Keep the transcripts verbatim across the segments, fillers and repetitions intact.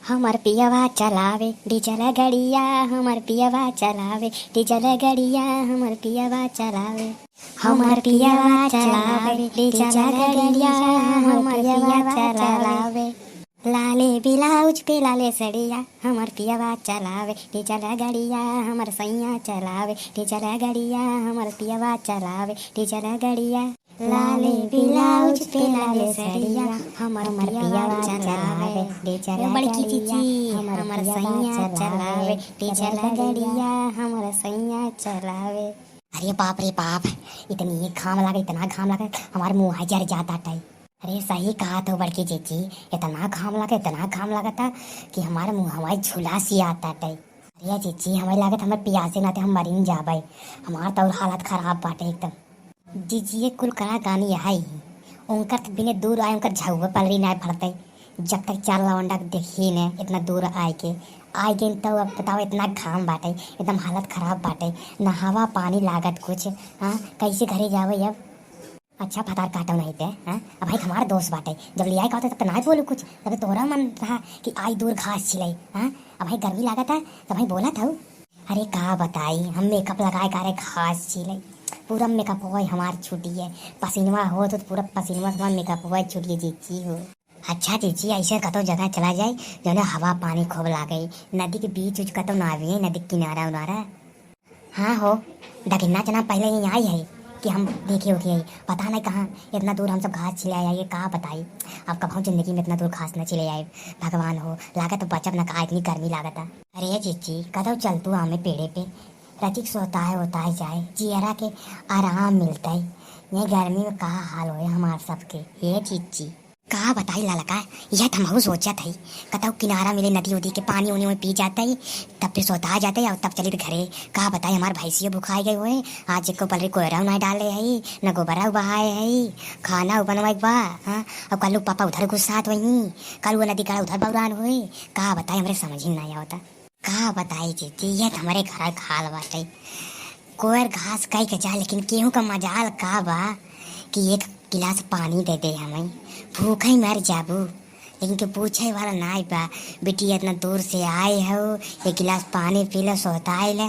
हमर पियवा चलावे डीजल गड़िया, हमर पियवा चलावे डीजल गड़िया, हमर पियवा चलावे। हमर पियवा चलावे डीजल गड़िया, हमर पियवा चलावे। लाले ब्लाउज पे लाले सड़िया, हमर पियवा चलावे डीजल गड़िया, हमर सैया चलावे डीजल गड़िया, हमर पियवा चलावे डीजल गड़िया। लाले ब्लाउज पे लाले सड़िया, हमर पियवा चलावे डीजल गड़िया। ए बड़की जीजी, हमर सैया चलावे डीजल गड़िया, हमर सैया चलावे। अरे बाप रे बाप, इतनी घाम लागे, इतना घाम लागे, हमार मुँह जर जात बाटे। अरे सही कहत हो बड़की जीजी, इतना घाम लागे, इतना घाम लागता कि हमार मुँह हवाई झुलासी आत बाटे। अरे जीजी, हमें लागत हमें पियासे नाते हम मरिन जाबे। हमार तो और हालत खराब बाटे एकदम। जीजी, ये कुल कलाकानी है ही। उनकर तो बिने दूर आए, उनकर झउवे पलरी नाय फरते। जब तक चार लवंडा के देखी ने, इतना दूर आए के, आए के तो अब बताओ, इतना घाम बाटे, एकदम हालत खराब बाटे, ना हवा पानी लागत कुछ। हाँ, कैसे घरे जावे अब? अच्छा, भतार काटो नहीं ते, हाँ? अब भाई हमार दोस्त बाटे, जब ले आए कहते तब तो ना बोलू कुछ, तब तोहरा मन रहा कि आई दूर घास छिलाई, हाँ? अब भाई गर्मी लागत है, तब भाई बोला था। अरे का बताई, हम मेकअप लगाए कारे घास छिलाई, पूरा मेकअप होए हमार छुट्टी है, पसीनवा हो तो पूरा पसीनवा से हमार मेकअप होए छुट्टी है जीजी हो। अच्छा जीजी, ऐसे कतौ जगह चला जाए जौने हवा पानी खूब लागे, नदी के बीच उच कतौ ना आवे, नदी के किनारा उनारा। हाँ हो, दखिन्हा जना पहले ही आई है कि हम देखे उठे है, पता नहीं कहाँ इतना दूर हम सब घास छिले आए, ये का बताई। अब कबहूँ जिंदगी में इतना दूर घास न छिले आए, भगवान हो, लागत बचब न का, इतनी गर्मी लागत है। अरे जीजी, कतौ चल तू आमे पेड़े पे, रचिक सोताए होताए जाए, जियरा के आराम मिलता है। ये गर्मी में का हाल होए हमार सबके, हे जीजी। का बताई ललका, यह तो हमहू सोचत हई, कतौ किनारा मिले नदी उदी के, पानी उनी में पी जात हई, तब फिर सोता जात हई और तब चलित घरे। का बताई हमार भैंसियो भुखाई गई होए, आज एको पलरी कोयरा ना डाले हई, न गोबरा बहाए हई, खाना बनवाए के बा, हाँ, और कल पापा उधर गुस्सात वही, कल वो नदी काड़ा उधर बौरान होए, का बताई हमरे समझ ही ना आवता। का बताई जीजी, ये तो हमरे घर के हाल बाटे। कोयर घास कई के जा, लेकिन केहू का मजाल का बा कि एक गिलास पानी दे दे हमें, भूखे ही मर जाबू। लेकिन के पूछे वाला नाई बा, "बेटी इतना दूर से आए हो, एक गिलास पानी पी लो, सोताए ले।"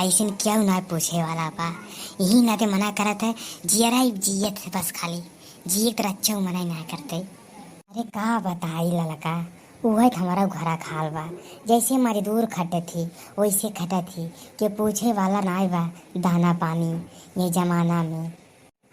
ऐसन क्यों ना पूछे वाला बा? यही नाते मना करत है, जियरा ही जियत है बस खाली, जिए तो रच्चो मना ही ना करते। अरे का बताई ललका, उहे तो हमारा घरा खाल बा। जैसे मजदूर खटे थी, वैसे खटे थी। के पूछे वाला नाय बा दाना पानी ये जमाना में।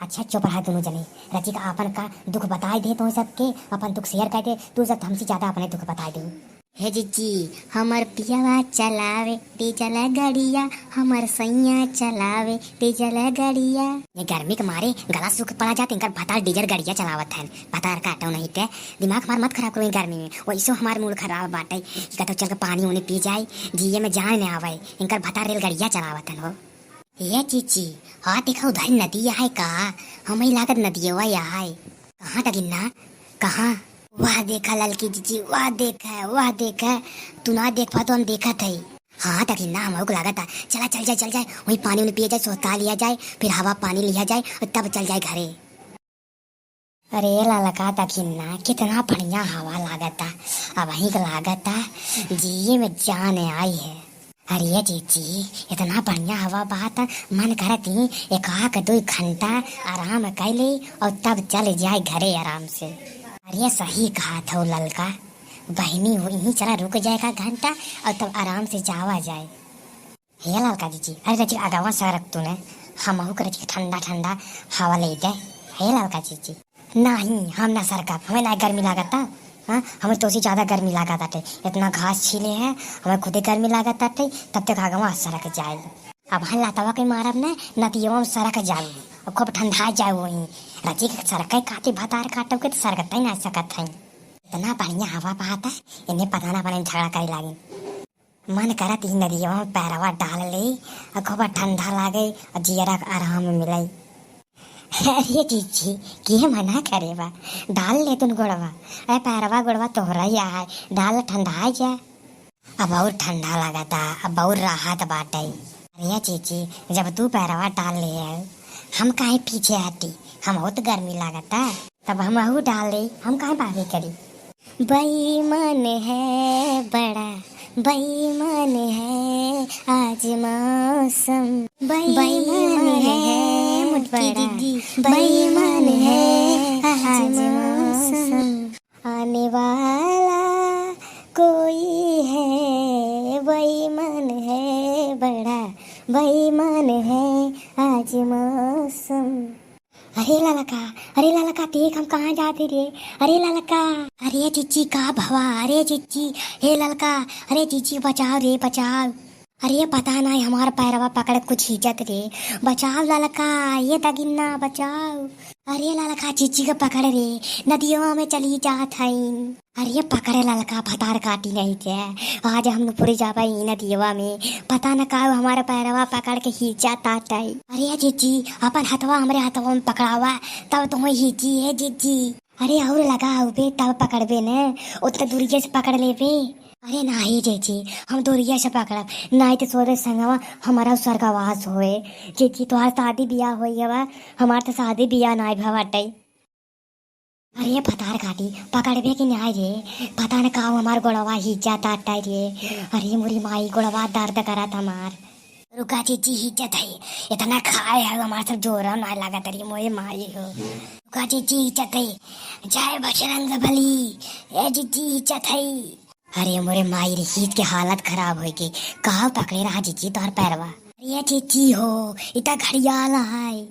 अच्छा चुप रहा दोनों जने। रचिक आपन का दुख बताए दे तो सबके, अपन दुख शेयर कर दे। तू सब हमसे ज्यादा अपने दुख बताए दे। हे जीजी, हमर पियवा चलावे डीजल गड़िया, हमर सैया चलावे डीजल गड़िया। ये गर्मी के मारे गला सूख पड़ा जात, इनकर भतार डीजल गड़िया चलावत हन। भतार काटो नहीं ते, दिमाग हमार मत खराब करो गर्मी में। वैसो हमार मूड खराब बाटे कि कतौ चल के पानी उनी पी जाए, जिए में जान न आवे। इनकर भतार रेल गड़िया चलावत हन हो। ये जीजी, हाँ देखा उधर नदी है का? हमें लागत नदियवा है। कहाँ दगिन्ना? कहाँ? वाह देखा ललकी जीजी, वाह देखा, वाह देखा। तू ना देख पा तो हम देखत है। हाँ दगिन्ना, हमहू को लागत है। चला चल जाए, चल जाए, वहीं पानी उनी पिए जाए, सोता लिया जाए, फिर हवा पानी लिया जाए और तब चल जाए घरे। अरे ललका दगिन्ना, कितना बढ़िया हवा लागता। अब वहीं के लागता जिए में जान आई है। अरे जीजी, इतना बढ़िया हवा बहत, मन करत ही एक आध दुई घंटा आराम कर ले और तब चल जाए घरे आराम से। अरे सही कहत हो ललका, बहिनी हो, यहीं चला रुक जाए का घंटा और तब आराम से जावा जाए। हे ललका जीजी, अरे रचिक अगवा सरक तूने, हमहू के रचिक ठंडा ठंडा हवा ले दे। हे ललका जीजी। नहीं, हम ना सरकब, हमें ना गर्मी लागता। हाँ, हमें तो से ज्यादा गर्मी लागत बाटे। इतना घास छीले हैं, हमें खुदे गर्मी लागत बाटे, तब तक आगवा सरक जाए। अब हम लतवा के मारब ना, नदियवा में सरक जाऊ, और खूब ठंडा जाऊ वहीं। रचिक सरके खातिर भतार काटब के तो सरकते ना सकत है। इतना बढ़िया हवा बहत है, इन्हें पता ना बने झगड़ा करे लागिन। मन करत ही नदियवा में पैरवा डाल ले, और खूब ठंडा लागे और जियरा के आराम मिले। अरे जीजी, के मना करे बा, डाल ले तुन गोड़वा। अरे पैरवा गोड़वा तोहरा ही है, डाल ठंडा जा। अब और ठंडा लागता, अब और राहत बाटे। अरे जीजी, जब तू पैरवा डाल ले है, हम काहे पीछे हटी, हम बहुत गर्मी लागता। तब हम अहू डाल ले, हम काहे बागी करी? बेईमान है बड़ा, बेईमान है आज मौसम। बेईमान बेईमान है है मोटकी बड़ा, दीदी, बेईमान बेईमान है है आज आज मौसम। मौसम। आने वाला कोई है, बेईमान है बड़ा, बेईमान है आज मौसम। अरे ललका, अरे ललका, देख हम कहाँ जाते रे। अरे ललका, अरे जीजी का भवा, अरे जीजी, हे ललका, अरे जीजी बचाओ रे, बचाओ। अरे पता नहीं हमार पैरवा पकड़ कुछ खींचत रे, बचाओ ललका, ये दगिन्ना बचाओ। अरे ललका, जीजी के पकड़ रे, नदियवा में चली जात हईन। अरे पकड़े ललका, भतार काटी नहीं के, आज हम नुपुरी जाबे ई नदियवा में, पता न का हमारे पैरवा पकड़ के खींचा ताटई। अरे जीजी, अपन हथवा हमरे हथवा में पकड़ावा, तब तुम्हें खींची है जीजी। अरे और लगाओ बे, तब पकड़बे न, उतना दूरिये से पकड़ लेबे। अरे नाही जीजी, हम दूरिये से पकड़ब, नाही तो सोरे संगवा हमारा स्वर्गवास होए। जीजी, तोहार शादी बियाह होई गवा, हमार तो शादी बियाह नाही भवा बाटई। अरे भतार काटी, पकड़बे कि नाही रे? पता न का हमार गोड़वा खींचा ताटई रे। अरे मोरी माई, गोड़वा दर्द करत हमार। रुका जीजी, खींचत है, इतना खाए है हमार सब जोर ना लागत रे मोरी माई हो। रुका जीजी, खींचत है, जय बजरंग बली, ए जीजी खींचत है। अरे मोरे माई रे, खींच के हालत खराब होई गई। का पकड़े रहा जीजी तोहर पैरवा? अरे जीजी हो, इता घड़ियाल है।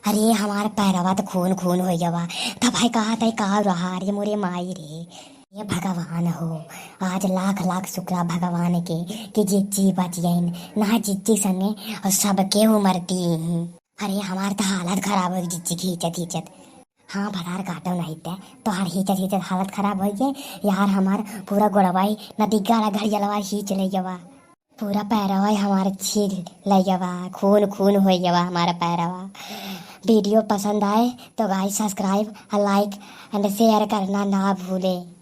अरे हमार पैरवा तो खून खून हो गवा, तब है कहा तय का रहा रे मोरे माई रे। ये भगवान हो, आज लाख लाख शुक्रा भगवान के कि जीजी बच गईन, ना जीजी संगे और सबके उमरती ही। अरे हमार तो हालत खराब हो गई जीजी खींचत खींचत। हाँ भतार काटो नहीं ते, तोहार खींचत खींचत हालत खराब हो गई यार, हमार पूरा गोड़वाई नदी गाला घड़ियलवा खींच ले गवा। पूरा पैरवा हमार छील ले गवा, खून खून हो गवा हमारा पैरवा। वीडियो पसंद आए तो guys subscribe और like and share करना ना भूले।